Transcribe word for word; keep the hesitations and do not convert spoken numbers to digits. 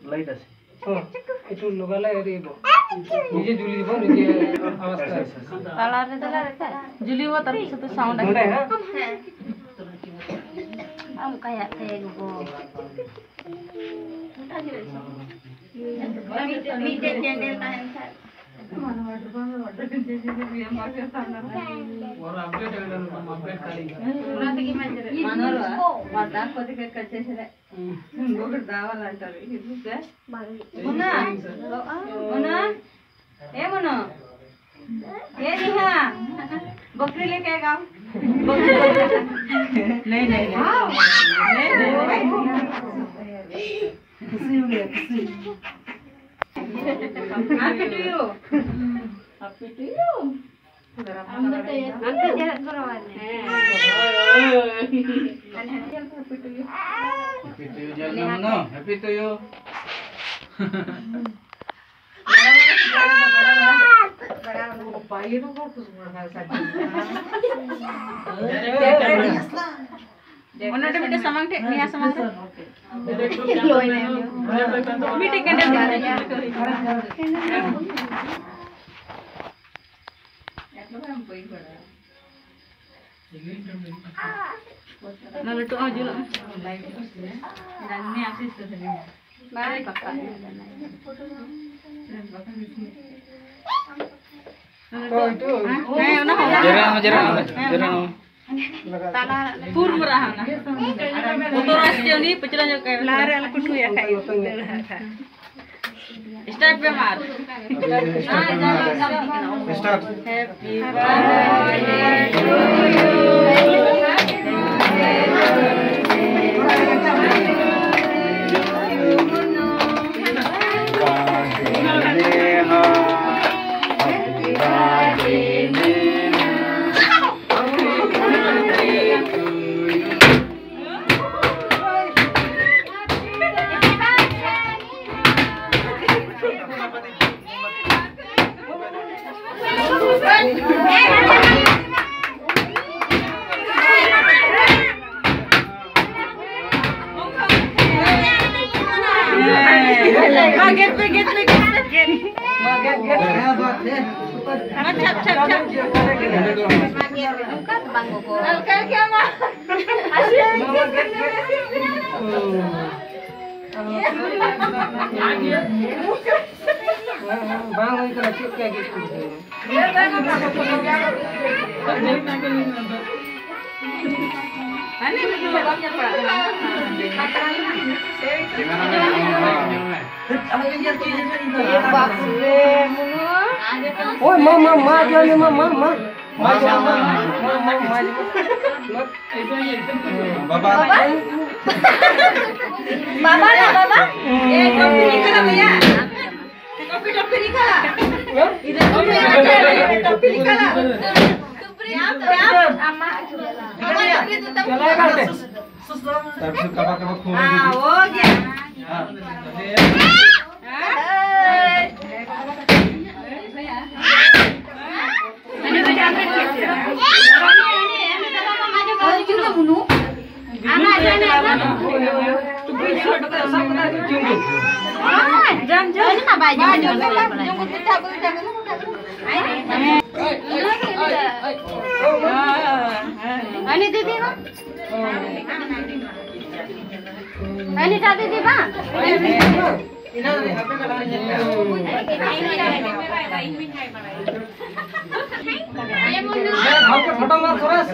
Light ᱟᱥᱮ? ᱦᱚᱸ, ᱮᱠᱴᱩ ᱞᱚᱜᱟ ᱞᱟᱭ ᱟᱹᱨᱤ ᱵᱚ᱾ ᱱᱤᱡᱮ ᱡᱩᱞᱤ ᱵᱚ, ᱱᱤᱡᱮ ᱟᱣᱟᱡ ᱠᱟᱱᱟ᱾ ᱛᱟᱞᱟ ᱨᱮ, ᱛᱟᱞᱟ ᱨᱮ ᱠᱷᱟᱡ᱾ ᱡᱩᱞᱤ ᱵᱚ, ᱛᱟᱨ ᱯᱚᱨᱮ ᱥᱟᱣᱩᱱᱰ ᱱᱚᱰᱮ, ᱦᱮᱸ? ᱟᱢ ᱠᱟᱭᱟ ᱛᱮ ᱜᱚ᱾ ᱢᱤᱫᱴᱮᱡ ᱠᱮᱱᱰᱮᱞ ᱛᱟᱦᱮᱱ ᱠᱷᱟᱡ᱾ ᱚᱱᱟ ᱛᱮᱜᱮ ᱢᱟ ᱡᱮᱨᱮᱫ᱾ ᱢᱟᱱᱚᱨ ᱵᱟ, ᱢᱟ ᱫᱟᱜ ᱠᱚ ᱛᱮᱜᱮ ᱠᱟᱪᱮ ᱥᱮ᱾ ᱵᱟᱝ᱾ ᱢᱚᱱᱟ, ᱢᱚᱱᱟ, ᱮ ᱢᱚᱱᱟ, ए नेहा, बकरी लेके आएगा। नहीं, नहीं, नहीं। नहीं, नहीं, नहीं। खुशी हो गया, खुशी। Happy to you। Happy to you। हम तो ये, हम तो जरा करो वाले। Happy to you। Happy to you, जल नमनो। Happy to you। ᱚᱱᱟ ᱫᱚ ᱢᱤᱫᱴᱮᱱ ᱥᱟᱢᱟᱝ ᱴᱷᱮᱡ, ᱱᱤᱭᱟᱹ ᱥᱟᱢᱟᱝ ᱨᱮ᱾ ᱢᱤᱫᱴᱮᱡ ᱠᱮᱱᱰᱮᱞ ᱫᱚ᱾ ᱚᱱᱟ ᱞᱟᱹᱴᱩ ᱦᱚᱸ ᱡᱩᱞᱩᱜ ᱢᱮ᱾ ᱵᱟᱝ ᱯᱟᱠᱟ᱾ ᱦᱮᱸ, ᱚᱱᱟ ᱦᱚᱸ᱾ ᱡᱮᱨᱮᱲ ᱦᱚᱸ, ᱡᱮᱨᱮᱲ ᱦᱚᱸ, ᱡᱮᱨᱮᱲ ᱦᱚᱸ᱾ ᱛᱟᱞᱟ ᱯᱩᱨ ᱢᱟᱨᱟ ᱦᱟᱸᱜ ᱚᱱᱟ᱾ ᱵᱚᱛᱚᱨ ᱟᱥᱛᱮ ᱩᱱᱤ ᱯᱟᱹᱪᱷᱞᱟᱹ ᱧᱚᱜ ᱠᱟᱭ᱾ ᱞᱟᱦᱟ ᱨᱮ ᱟᱞᱚ ᱠᱚ ᱴᱷᱩᱭᱟ ᱠᱷᱟᱡ᱾ Start ᱯᱮ ᱢᱟ᱾ Start᱾ Happy birthday to you। ᱚᱱᱠᱟ ᱫᱚ ᱵᱟᱝ ᱜᱚᱜᱚ᱾ ᱦᱟᱞᱠᱟ ᱦᱟᱞᱠᱟ ᱢᱟ᱾ ᱵᱟᱝ ᱦᱩᱭ ᱠᱟᱱᱟ, ᱪᱮᱫ ᱠᱟ ᱜᱮ᱾ ᱳᱭ ᱢᱟ, ᱢᱟ, ᱢᱟ, ᱡᱚᱢ ᱢᱮ, ᱢᱟ, ᱢᱟ, ᱢᱟ, ᱢᱟ, ᱢᱟ, ᱢᱟ, ᱢᱟ, ᱡᱚᱢ ᱢᱮ᱾ ᱵᱟᱵᱟ᱾ ᱵᱟᱵᱟ ᱱᱟ, ᱵᱟᱵᱟ᱾ ᱮ, ᱠᱚᱯᱤ ᱞᱤᱠᱷᱟ ᱵᱷᱟᱭᱟ᱾ ᱠᱚᱯᱤ, ᱠᱚᱯᱤ ᱞᱤᱠᱷᱟ। ᱤᱫᱷᱟᱨ ᱠᱚᱯᱤ ᱞᱤᱠᱷᱟ। ᱠᱚᱯᱤ ᱞᱤᱠᱷᱟ। ᱟᱢᱟᱜ ᱵᱟᱵᱟ, ᱠᱚᱯᱤ ᱫᱚ ᱛᱟᱢ ᱪᱟᱞᱟᱣ ᱠᱟᱱ ᱛᱮ। ᱛᱟᱨᱯᱚᱨ ᱠᱟᱵᱟ ᱠᱟᱵᱟ ᱠᱷᱩ। ᱦᱮᱸ, ᱦᱳ ᱜᱮᱭᱟ। ᱦᱮᱸ। ᱟᱹᱱᱤ ᱫᱤᱫᱤ ᱵᱟ? ᱟᱹᱱᱤ ᱴᱟ ᱫᱤᱫᱤ ᱵᱟ? ᱯᱷᱳᱴᱳ ᱢᱟ ᱥᱚᱨᱮᱥ᱾